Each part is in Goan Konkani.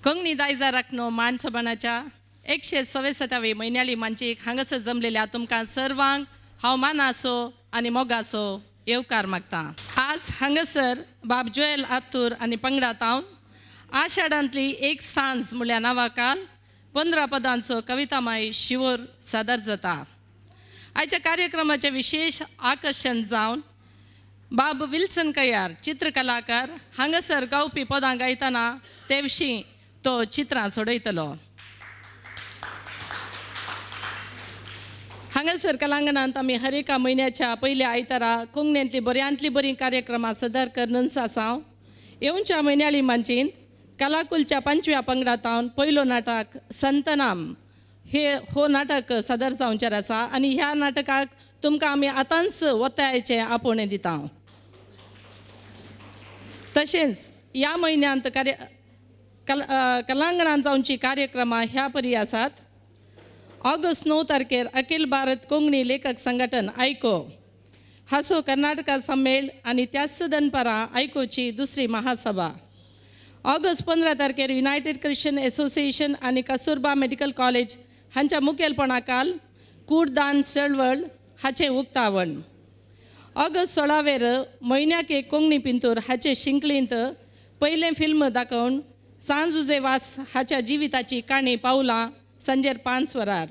कोंकणी दायजा राखणो मान सोबानाच्या 164वी म्हयन्याली मांचीक हांगासर जमलेल्या तुमकां सर्वांक हांव मानासो आनी मोगासो येवकार मागता. आज हांगासर बाब जोएल आतूर आनी पंगडा तावन आषाढांतली एक सांज म्हणल्यार नांवाकाल 15 पदांचो कवितामाय शिवोर सादर जाता. आयच्या कार्यक्रमाचें विशेश आकर्शण जावन बाब विल्सन कयार चित्रकलाकार हांगासर गावपी पदां गायतना ते विशीं तो चित्रां सोडयतलो. हांगासर कलांगणांत आमी हर एका म्हयन्याच्या पयल्या आयतारा कोंकणींतली बऱ्यांतली बरीं कार्यक्रमां सदर करनस आसा. येवच्या म्हयन्याळी मांचींत कलाकुलच्या 5व्या पंगडांत पयलो नाटक संतनाम हे हो नाटक सादर जावचें आसा आनी ह्या नाटकाक तुमकां आमी आतांच वतायचें आपोवणें दिता. तशेंच ह्या म्हयन्यांत कार्य कलांगणांत जावची कार्यक्रमां ह्या परी आसात. ऑगस्ट 9 तारखेर अखिल भारत कोंकणी लेखक संघटन आयको हाचो कर्नाटका सम्मेळ आनी त्याच दनपारां आयकोची दुसरी महासभा. ऑगस्ट 15 तारखेर युनायटेड क्रिश्चन एसोसिएशन आनी कस्तुरबा मेडिकल कॉलेज हांच्या मुखेलपणाखाल कूडदान चळवळ हाचें उक्तावण. ऑगस्ट 16वेर म्हयन्याक एक कोंकणी पिंतूर हाचे शिंकळींत पयलें फिल्म दाखोवन सांजुजे वास हाच्या जिविताची काणी पावलां सांजेर 5 वरार.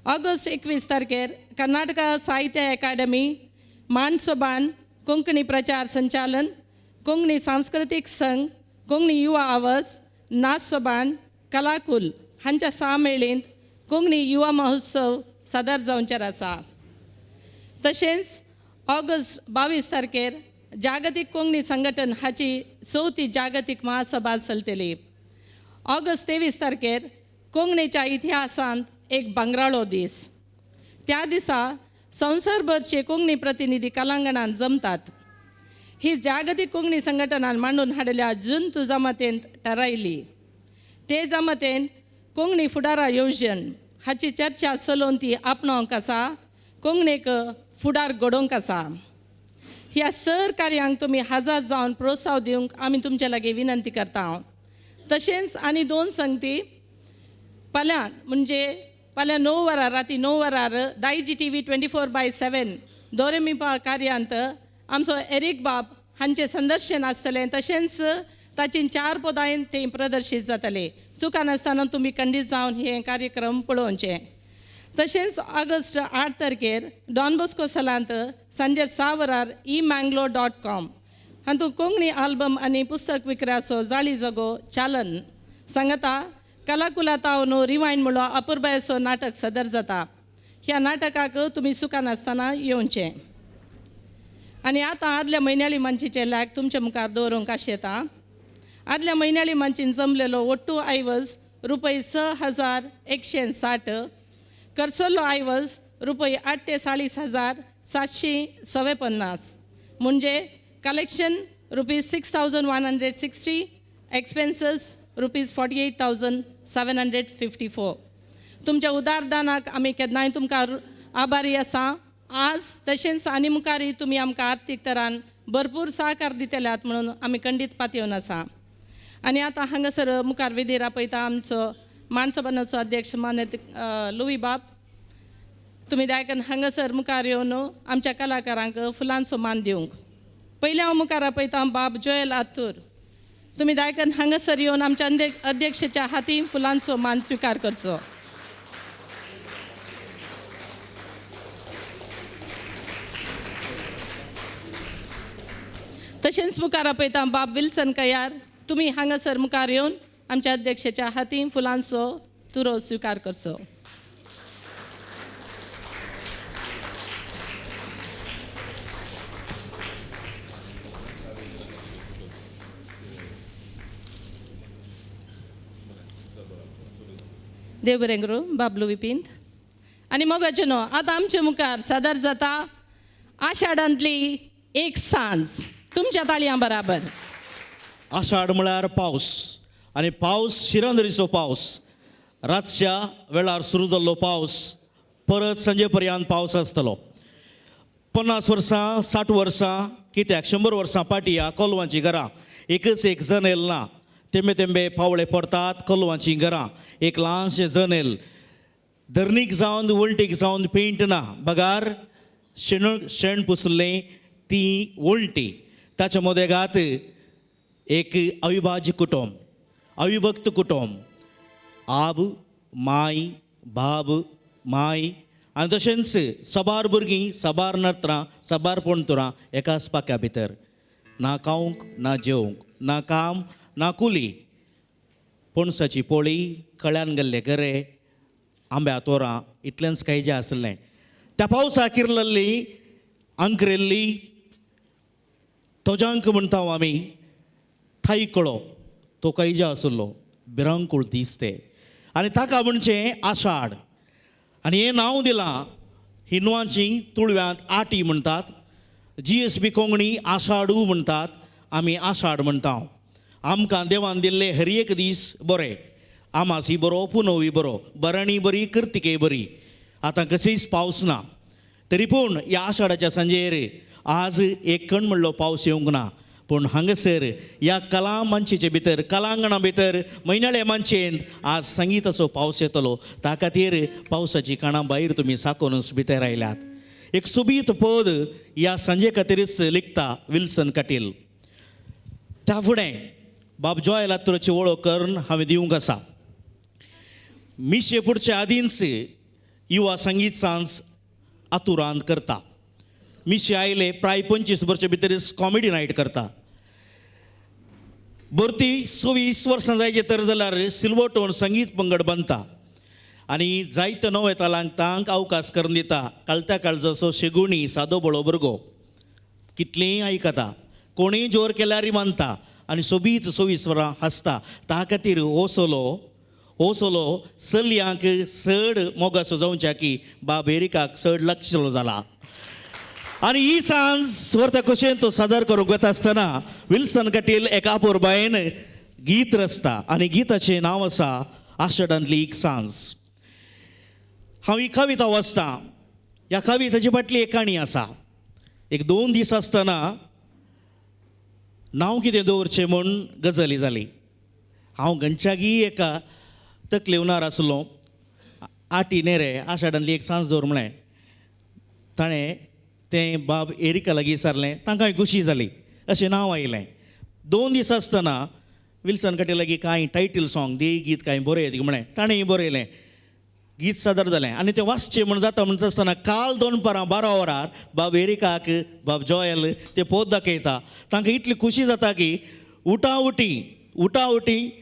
ऑगस्ट 21 तारखेर कर्नाटका साहित्य अकादमी मानसोबान कोंकणी प्रचार संचालन कोंकणी सांस्कृतीक संघ कोंकणी युवा आवाज नाचसोबान कलाकुल हांच्या सामेळींत कोंकणी युवा महोत्सव सादर जावचेर आसा. तशेंच ऑगस्ट 22 तारखेर जागतीक कोंकणी संघटन हाची 4थी जागतीक महासभा चलतली. ऑगस्ट 23 तारखेर कोंकणीच्या इतिहासांत एक भांगराळो दीस. त्या दिसा संवसारभरचे कोंकणी प्रतिनिधी कलांगणांत जमतात. ही जागतीक कोंकणी संघटनान मांडून हाडल्या जंतू जमातेंत थारायली. ते जमातेन कोंकणी फुडारा येवजण हाची चर्चा चलोवन ती आपणावंक आसा, कोंकणीक फुडार घडोवंक आसा. ह्या सर कार्यांक तुमी हजर जावन प्रोत्साव दिवंक आमी तुमचे लागीं विनंती करता. तशेंच आनी 2 संगती फाल्यां म्हणजे फाल्यां 9 वरार राती 9 वरार दायजी TV 24/7 दोरेमिपा कार्यांत आमचो एरीक बाब हांचें संदर्शन आसतलें. तशेंच ताची 4 पदां थंय प्रदर्शीत जातले. चुकनासतना तुमी खंडीत जावन हे कार्यक्रम पळोवचे. तशेंच ऑगस्ट 8 तारखेर डॉन बॉस्को सलांत सांजेर 6 वरार emanglo.com हातूंत कोंकणी आल्बम आनी पुस्तक विक्र्याचो जाळी जगो चालन सांगता कलाकुला तावन रिवायंड म्हणलो अपुरबायेचो नाटक सदर जाता. ह्या नाटकाक तुमी चुकनासतना येवचें. आनी आतां आदल्या म्हयन्याळी मानशीचे लॅक तुमच्या मुखार दवरूंक आशेता. आदल्या म्हयन्याळी मांचीन जमलेलो ಒಟ್ಟು ऐवज रुपये 6,160. करसल्लो ऐवज रुपये 48,754. म्हणजे collection rupees 6,160, expenses rupees 48,754. तुमच्या उदारदानाक आमी केन्नाय तुमकां आभारी आसा. आज तशेंच आनी मुखारय तुमी आमकां आर्थीक तरान भरपूर सहकार दितल्यात म्हणून आमी खंडीत पातयेवन आसा. आनी आतां हांगासर मुखार वेदीर आपयता आमचो मानसभानाचो अध्यक्ष मान्य लुवी बाब. तुमी दायकन हांगासर मुखार येवन आमच्या कलाकारांक फुलांचो मान दिवंक. पयलें हांव मुखार आपयता बाब जोयल आतूर. तुमी दायकन हांगासर येवन आमच्या अध्यक्षाच्या हाती फुलांचो मान स्विकार करचो. तशेंच मुखार आपयता बाब विल्सन कयार. तुमी हांगासर मुखार येवन आमच्या अध्यक्षाच्या हाती फुलांचो तुरो स्विकार करचो. देव बरें करूं बाबलू विपींत. आनी मोगाचें न्हू आतां आमचे मुखार सादर जाता आषाढांतली एक सांज तुमच्या ताळयां बराबर. आषाढ म्हळ्यार पावस आनी पावस शिरंदरीचो पावस. रातच्या वेळार सुरू जाल्लो पावस परत सांजे पर्यंत पावस आसतलो. 50 वर्सां 60 वर्सां कित्याक 100 वर्सां फाटीं ह्या कोलवांचीं घरां एकच एक जनेल ना. तेंबे तेंबे पावळे पडटात कोलवांचीं घरां. एक ल्हानशें जनेल धरणीक जावन वण्टीक जावन पेंट ना, बगार शेण शेण पुसलें ती वण्टी. ताच्या मदेगात एक अविभाज्य कुटुंब, अविभक्त कुटुंब. आब माय बाब माय आनी तशेंच साबार भुरगीं, साबार नत्रां, साबार पणतुरां एकाच पाक्या भितर. ना खावंक ना जेवंक, ना काम ना कुली. पणसाची पोळी, कळ्यान गेल्ले गरे, आंब्या तोरां, इतलेंच कांय जें आसलें. त्या पावसा किरलल्ली आंकरेल्ली तोजांक म्हणटा आमी थायकळो तो कैजा आसलो भिरांकूळ दीस ते. आनी ताका म्हणचें आषाढ. आनी हें नांव दिलां हिंदवांची तुळव्यांत आटी म्हणटात, GSB Konkani आषाढू म्हणटात, आमी आषाढ म्हणटा. आमकां देवान दिल्ले हर एक दीस बरे. आमासी बरो, पुनवी बरो, बरणी बरी, कृतिके बरी. आतां कसलीच पावस ना तरी पूण ह्या आषाढाच्या सांजेर आज एक कण म्हणलो पावस येवंक ना. पूण हांगासर ह्या कला मांचेचे भितर, कलांगणा भितर, म्हयन्याळे मांचयेंत आज संगीताचो पावस येतलो. त्या खातीर पावसाची काणां भायर तुमी साकोनच भितर आयल्यात. एक सोबीत पद ह्या सांजे खातीरच लिखता विल्सन कटील. त्या फुडें बाब जॉय लातूराची वळख करून हांवें दिवंक आसा. मिशे पुढच्या आदींच युवा संगीत सांज आतुरांत करता. मिशे आयले प्राय 25 वर्सां भितरच कॉमेडी नायट करता. भरती 26 वर्सां जायचे तर जाल्यार सिल्वटोन संगीत पंगड बांदता आनी जायते नवे तालांक तांक अवकाश करून दिता. काळत्या काळजाचो शेगुणी सादो बळो भुरगो कितलींय आयकता, कोणीय जोर केल्यार मानता आनी सोबीत 26 वरां हांसता. ता खातीर हो सोलो चलयांक चड मोगाचो जावच्या की बाब एरिकाक चड लक्ष जाला. आनी ही सांज स्वर्ता कशेन तो सादर करूंक वता आसतना विल्सन कटील एका अपुरबायेन गीत रचता आनी गीताचें नांव आसा आषाढांतली एक सांज. हांव ही कविता वाचतां. ह्या कविताची फाटली एक काणी आसा. एक 2 दीस आसतना नांव कितें दवरचें म्हूण गजाली जाली. हांव गंच्यागी एका तकले उनार आसलो. आटी नेरे आषाढांतली एक सांज दवर म्हळें. ताणें तें बाब एरिका लागीं विचारलें, तांकां खुशी जाली अशें नांव आयलें. 2 दीस आसतना विल्सन कटील लागीं कांय टायटल सॉंग देई गीत कांय बरयत म्हळें. ताणें बरयलें, गीत सादर जालें आनी तें वाचचें म्हूण जाता म्हणटा आसतना काल दनपारां 12 वरार बाब एरिकाक बाब जॉयल ते पोत दाखयता. तांकां इतली खुशी जाता की उटाउटी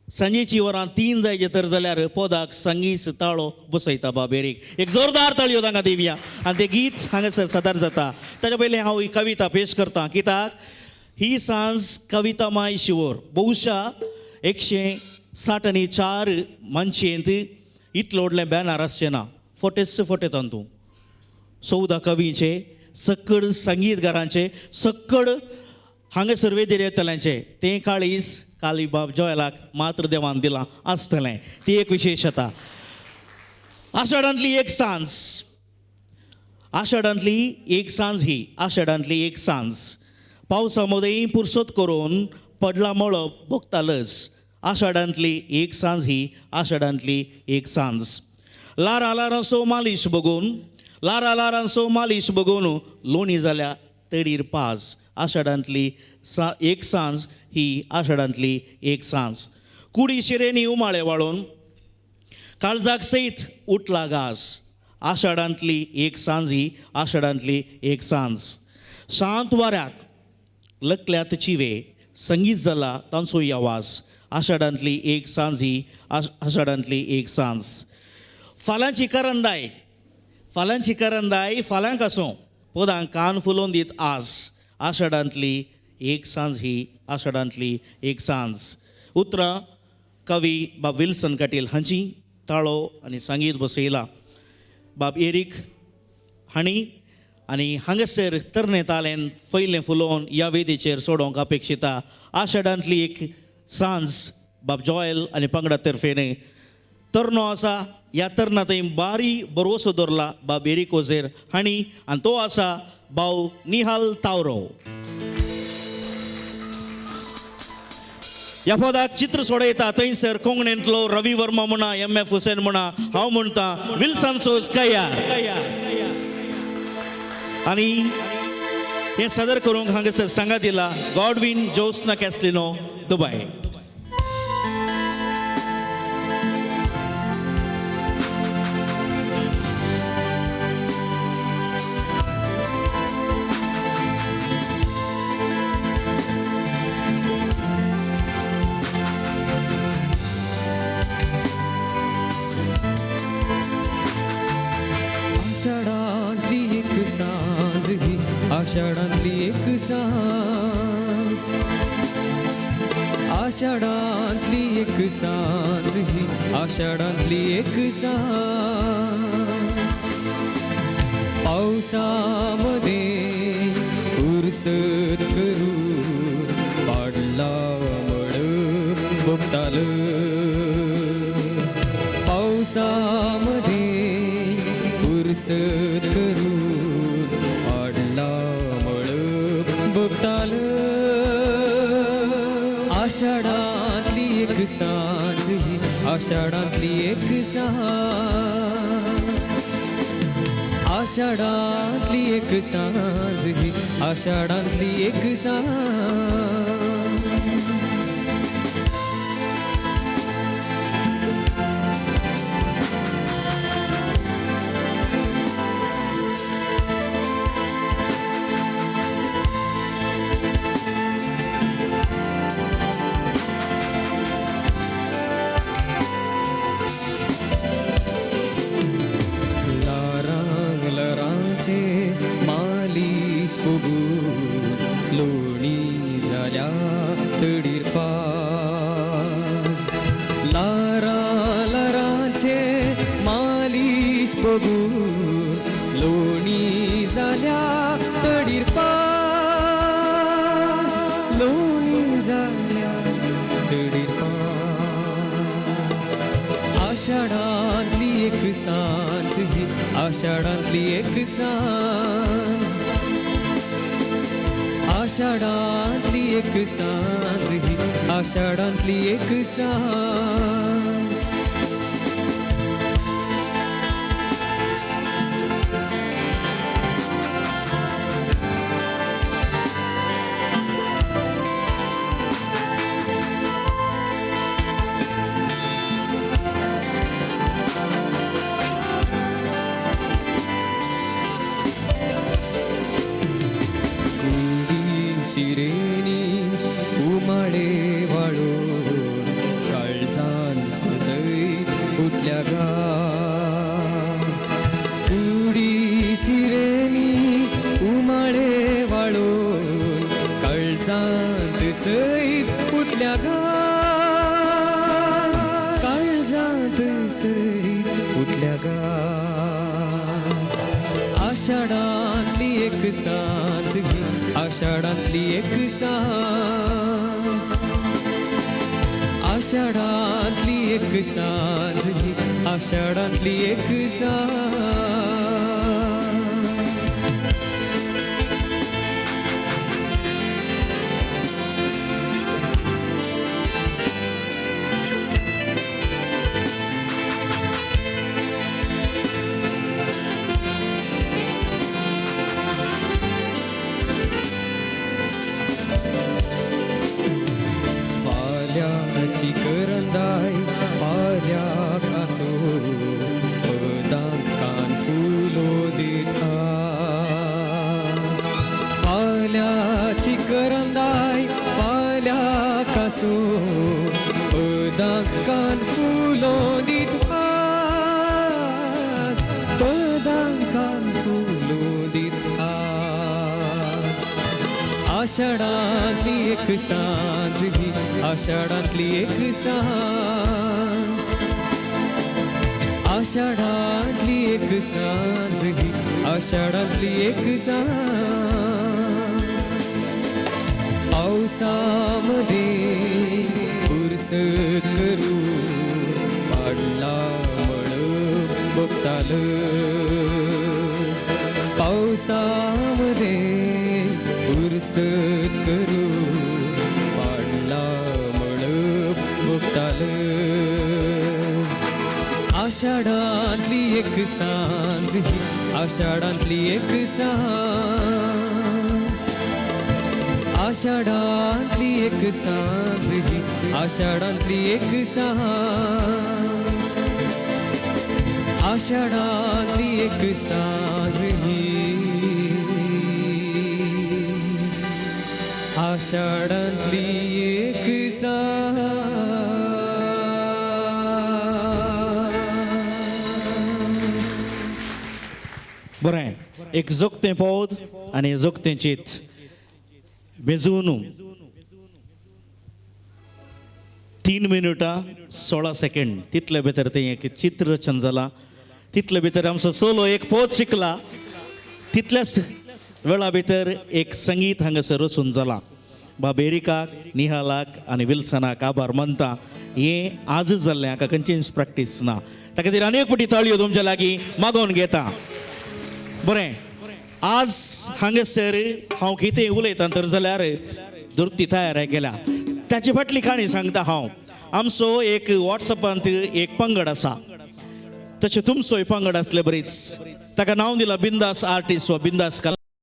सांजेची वरां 3 जायचे तर जाल्यार पोदाक संगीत ताळो बसयता बाब एरीक. एक जोरदार ताळयो तांकां दिवया आनी तें गीत हांगासर सादर जाता. ताच्या पयलीं हांव ही कविता पेश करता. कित्याक ही सांज कविता माय शिवोर बहुशा 164 मानशेंत इतलें व्हडलें बॅनर आसचें ना, फोटेच फोटे तांतू 14 कवींचे, सक्कड संगीतकारांचे, सक्कड हांगासर वेदीर येतल्यांचे तें काळीज काली बाब जॉयलाक मात्र देवान दिलां आसतलें, ती एक विशेशता. आषाढांतली एक सांज, आषाढांतली एक सांज ही आषाढांतली एक सांज पावसा मदें पुरसत करून पडला मळब भोगतालच. आषाढांतली एक सांज ही आषाढांतली एक सांज. लारा लारांसो मालीश बगून, लारा लारांसो मालीश बगून लोणी जाल्या तडीर पाज. आषाढांतली एक सांज ही आषाढांतली एक सांज. कुडी शिरेनी उमाळे वाळून काळजाक सयत उठला घास. आषाढांतली एक सांज ही आषाढांतली एक सांज. शांत वाऱ्याक लकल्यात चिवे संगीत जाला तांचोय आवाज. आषाढांतली एक सांज ही आषाढांतली एक सांज. फाल्यांची करंदाय, फाल्यांची करंदाय फाल्यांक आसूं पदांक कान फुलोवन दीत आज. आषाढांतली एक सांज ही आषाढांतली एक सांज. उतरां कवी बाब विल्सन कटील हांची, ताळो आनी संगीत बसयला बाब एरीक हांणी आनी हांगासर तरणे तालेन फैलें फुलोवन ह्या वेदीचेर सोडोवंक अपेक्षिता. आषाढांतली एक सांज बाब जॉयल आनी पंगडा तर्फेन तरनो आसा, ह्या तरना थंय बारी बरोसो दवरला बाब एरीक ओझेर हांणी आनी तो आसा भाव निहाल तावरो. ह्या पदाक चित्र सोडयता थंयसर कोंकणींतलो रवी वर्मा म्हणा, एम एफ हुसेन म्हणा, हांव म्हणटा विल्सन सोज कया. आनी हें सादर करूंक हांगासर सांगा दिला गॉडविन जोस्ना कॅस्टिनो, दुबय. आषाढांतली एक सांज ही आषाढांतली एक सांज, आषाढांतली एक सांज ही आषाढांतली एक सांज. पावसामध्ये उरसत करून पाडला मळ भोगतालच. पावसामध्ये उरसत करून पाडला मळ भोगतालच. आषाढांतली एक सांज ही आषाढांतली एक सांज, आषाढांतली एक सांज ही आषाढांतली एक सांज. मालीश बघून लोणी जाल्या तडीर पास. लारा लारांचे मालीश बघून लोणी जाल्या तडीर पास, लोणी जाल्या तडीर पास. आषाढांतली एक सांज ही आषाढांतली एक सांज, आषाढांतली एक सांज ही आषाढांतली एक सांज. शिरेनी उमाळे वाळून काळजान सजयत उठल्या घास. उडी शिरेनी उमाळे वाळून काळजान काळजांत सयत उठल्या गाज, काळजांत सयत उठल्या गाज. आषाढांतली एक सांज ही, आषाढांतली एक सांज, आषाढांतली एक सांज ही, आषाढांतली एक सांज. फाल्याची करंदाय फाल्याक आसो, पदांक कान फुलो दिता. फाल्याची करंदाय फाल्याक आसो, पदांक कान फुलो दिता, पदांक कान फुलो दिता. आषाढांतली एक सांज ही, आषाढांतली एक सांज, आषाढांतली एक सांज ही, आषाढांतली एक सांज. पावसामध्ये पुरसत करू पाडला मळब बघतालच, पावसामध्ये पुरसत करू पाडला मळब बघतालच. आषाढांतली एक सांज ही, आषाढांतली एक सांज, आषाढांतली एक सांज ही, आषाढांतली एक सांज, आषाढांतली एक सांज ही, आषाढांतली एक सांज. बरें, एक जोगतें पौद आनी जोगतें चीत मेजून 3 मिनटां 16 सेकेंड तितले भितर तें एक चित्र रचन जालां. तितले भितर आमचो सोलो एक पोत शिकला, तितल्याच वेळा भितर एक संगीत हांगासर रचून जालां. बाब एरिकाक, निहालाक आनी विल्सनाक आभार मानता. हें आजच जाल्लें, हाका खंयचीच प्रॅक्टीस ना. ताका खातीर आनी एक पटी ताळयो तुमच्या लागीं मागोवन घेता. बरें, आज हांगासर हांव कितें उलयतां तर जाल्यार दुर्ती तयार केल्या ताची फाटली काणी सांगता हांव. आमचो एक वॉट्सएपांत एक पंगड आसा, तशें तुमचोय पंगड आसले बरीच, ताका नांव दिलां बिंदास आर्टिस्ट वा बिंदास कला.